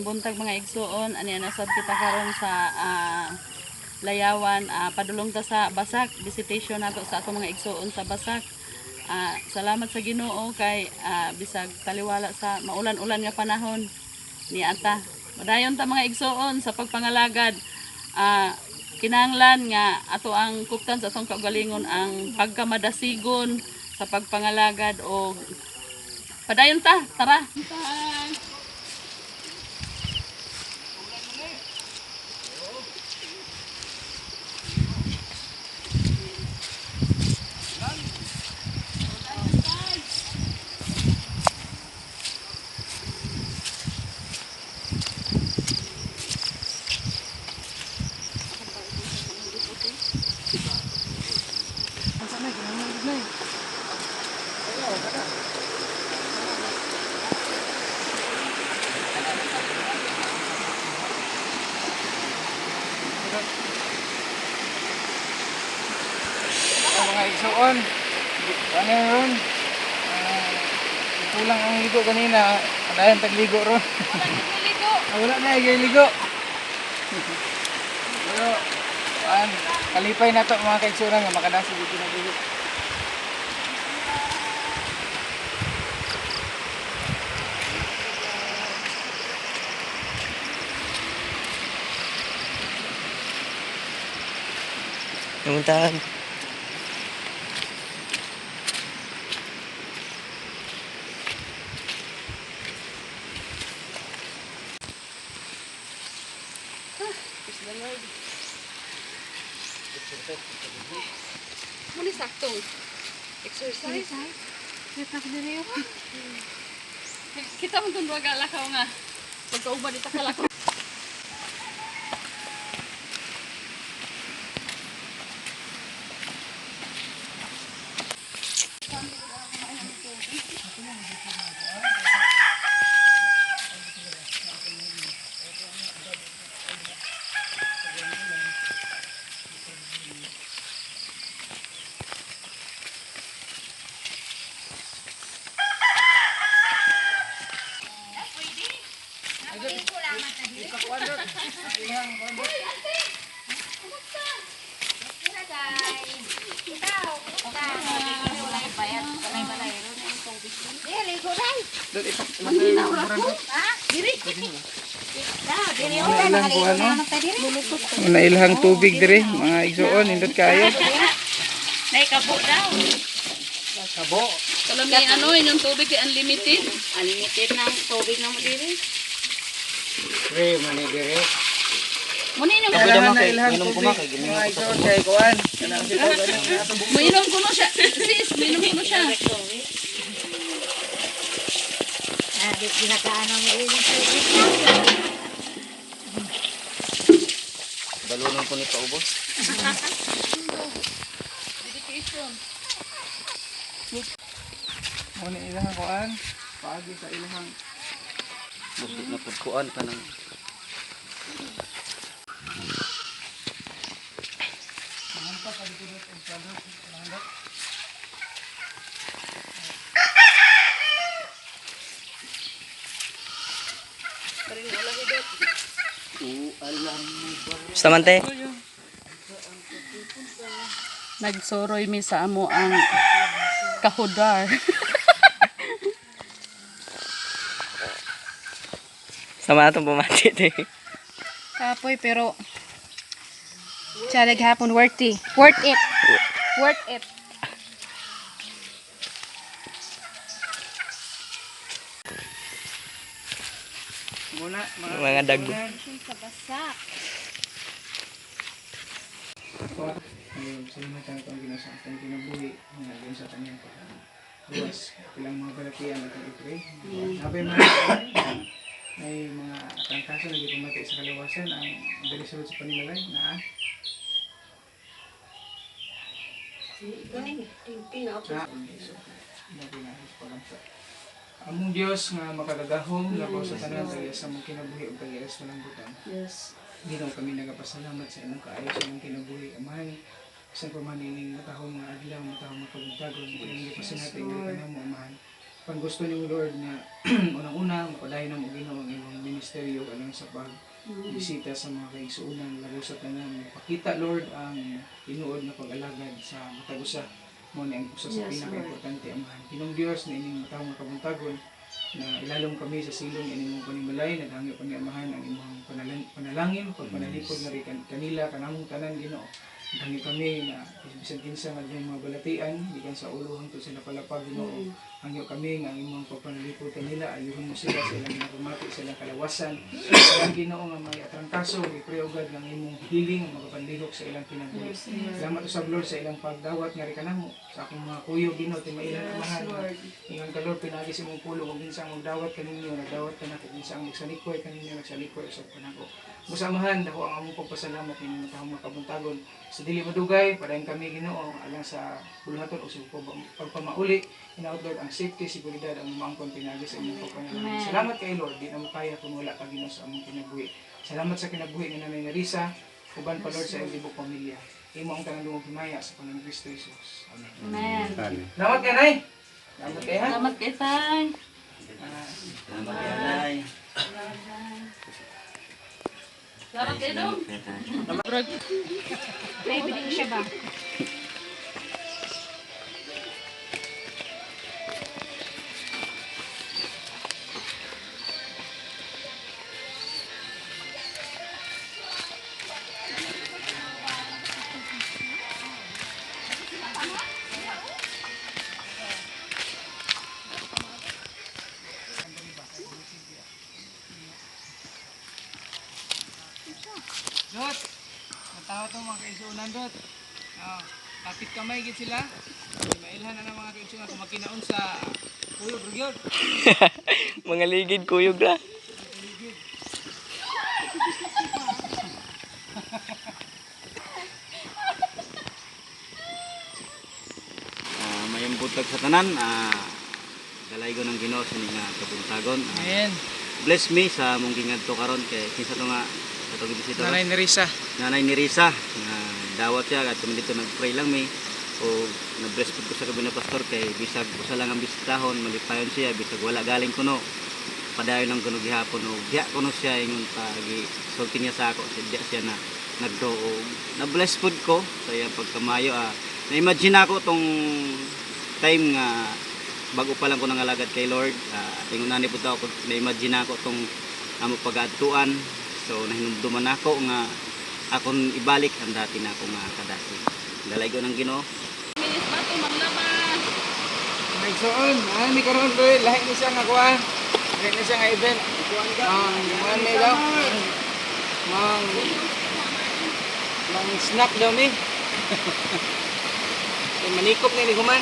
Buntag mga igsuon, ani ana sad kita karon sa Layawan, padulong ta sa Basak, visitation nato sa ato mga igsuon sa Basak. Salamat sa Ginoo kay bisag taliwala sa maulan-ulan nga panahon ni ata. Padayon ta mga igsuon sa pagpangalagad. Kinahanglan nga ato ang kuptan sa atong kaugalingon ang pagkamadasigon sa pagpangalagad og padayon ta, tara. Ang mga igsuon, ano ron? Kulang ang ligo kanina. Padayon tagligo ron. Wala gid ligo. Wala na ay ligo. Pero an kalipay na to mga kaigsuonan nga makadasi dito na ligo. Namuntahan. Praise the Lord. Muli saktong exercise. Kita ko diri. Kita man tong duha ka lakaw nga. Pagkauban ita ka lakaw. Ilang buwan no? Una ilhang tubig dire mga igsuon nindot kayo. Nay kabo daw. Kabo. Kala may ano inyong tubig kay unlimited. Unlimited na tubig na mo diri. Pre mani dire. Muna inyong Kailangan na ilhang tubig mga igsuon kay kuan. Kanang si Mainom ko no siya. Sis, mainom ko no siya. Ah, di ginakaan mo inyong tubig. Balunon ko ni paubos. Dedication. Muna ilhang kuan. Paagi sa ilhang Busog na pud kuan kanang Samante. Nagsoroy mi sa amo ang kahudar. Sama atong pamati te. Kapoy pero chalag hapon worth it. Worth it. Worth it. muna Mga dagbo. Sa basak. Ayun, salamat ang itong Ginoo sa atong kinabuhi nga ayon sa kanyang pagluwas. Ilang mga balatian atong i-pray. Sabi mga may mga trangkaso na gipamati sa kalawasan ang dali sulod sa panimalay na Among Dios nga makagagahom labaw sa tanan tayo sa among kinabuhi ug tayo sa walang butang. Yes. Ginoo kami nagapasalamat sa imong kaayo sa imong kinabuhi. Amahan, bisan pa man ining matahong mga adlaw, matahong mga kabuntagon, imong gipasinati nga kanamo Amahan. Pag gusto nimo, Lord, na unang-una mapadayon namo, Ginoo, ang imong ministeryo alang sa pag bisita sa mga kaigsuonan labaw sa tanan pakita, Lord, ang tinuod na pag-alagad sa matag usa. Mao ni ang usa sa Yes, pinaka-importante, Amahan. Ginoong Dios, na ining matahong nga kabuntagon na ilalom kami sa silong ining imong panimalay, naghangyo kami, Amahan, ang imong panalangin, pagpanalipod na rin kanila kanamong tanan, Ginoo. Naghangyo kami na bisan kinsa nga dunay mga balatian gikan sa ulo hangtod sa lapalapag, Ginoo. Hangyo kami nga ang imong pagpanalipod kanila, ayuhon mo sila sa ilang ginapamati, sa ilang kalawasan. Sa Ginoo nga may atrangkaso, i-pray o God nga ang imong healing ang magapanlihok sa ilang kinabuhi. Salamat usab, Lord, sa ilang pagdawat nga ri kanamo sa akong mga kuyog, Ginoo, timailan, Amahan. Lord. Ingon ka, Lord, pinaagi sa imong pulong, kung kinsa ang magdawat kaninyo, nagdawat kanako, kinsa ang magsalikoy kaninyo, nagsalikoy usab kanako. Busa, Amahan, dako ang among pagpasalamat ining matahong nga kabuntagon. Sa dili madugay, padayon kami, Ginoo, alang sa buluhaton o sa pagpamauli. Hinaot, Lord, ang safety, seguridad ang maangkon pinaagi sa imong pagpanalangin. Salamat kay Lord, di na mo kaya kung wala ka, Ginoo, sa among kinabuhi. Salamat sa kinabuhi ni Nanay Nerissa, uban pa, Lord, sa iyong libok pamilya. Imo ang tanang dungog himaya sa pangalan ni Kristo Jesus. Amen. Amen. Salamat kay Nay. Salamat kay ha. Salamat kay Tay. Salamat kay Nay. Salamat kay Dong. Baby, di siya ba? Dot, natawa to mga kaisunan, Dot. Ah, kapit kamay gid sila. Mailhan na ng mga kaisunan kung makinaon sa kuyog gyud. Mga ligid kuyog ra. Mayong buntag sa tanan, dalaygon ng Ginoo sa nga kabuntagon. Amen. Bless me sa among gingadto karon kay kinsa to nga ato gibisita ron? Nanay Nerissa. Nanay ni Risa nga dawat siya at kami dito nagpray lang mi o na-bless pud ko sa gabi na pastor kay bisag usa lang ang bisitahon malipayon siya bisag wala galing kuno padayon lang kuno gihapon o diha kuno siya ingon pa gi sulti niya sa ako siya diha siya na nagdo o na-bless pud ko sa iyang pagkamayo. Na-imagine ako tong time nga bago pa lang ko nangalagad kay Lord, ingon nani pud ako, na-imagine ako tong amo pag-adtuan, so nahinumduman ako nga akon ibalik ang dati na ako nga kadati. Dalaygo ng Ginoo. Minis ba ito manglaba? Nagsuon, ah, ni karon ko lahi ni siya nga kuan. Lahi ni siya nga event. Ah, kuan ni daw. Mang mang snack daw mi. Kay manikop ni human.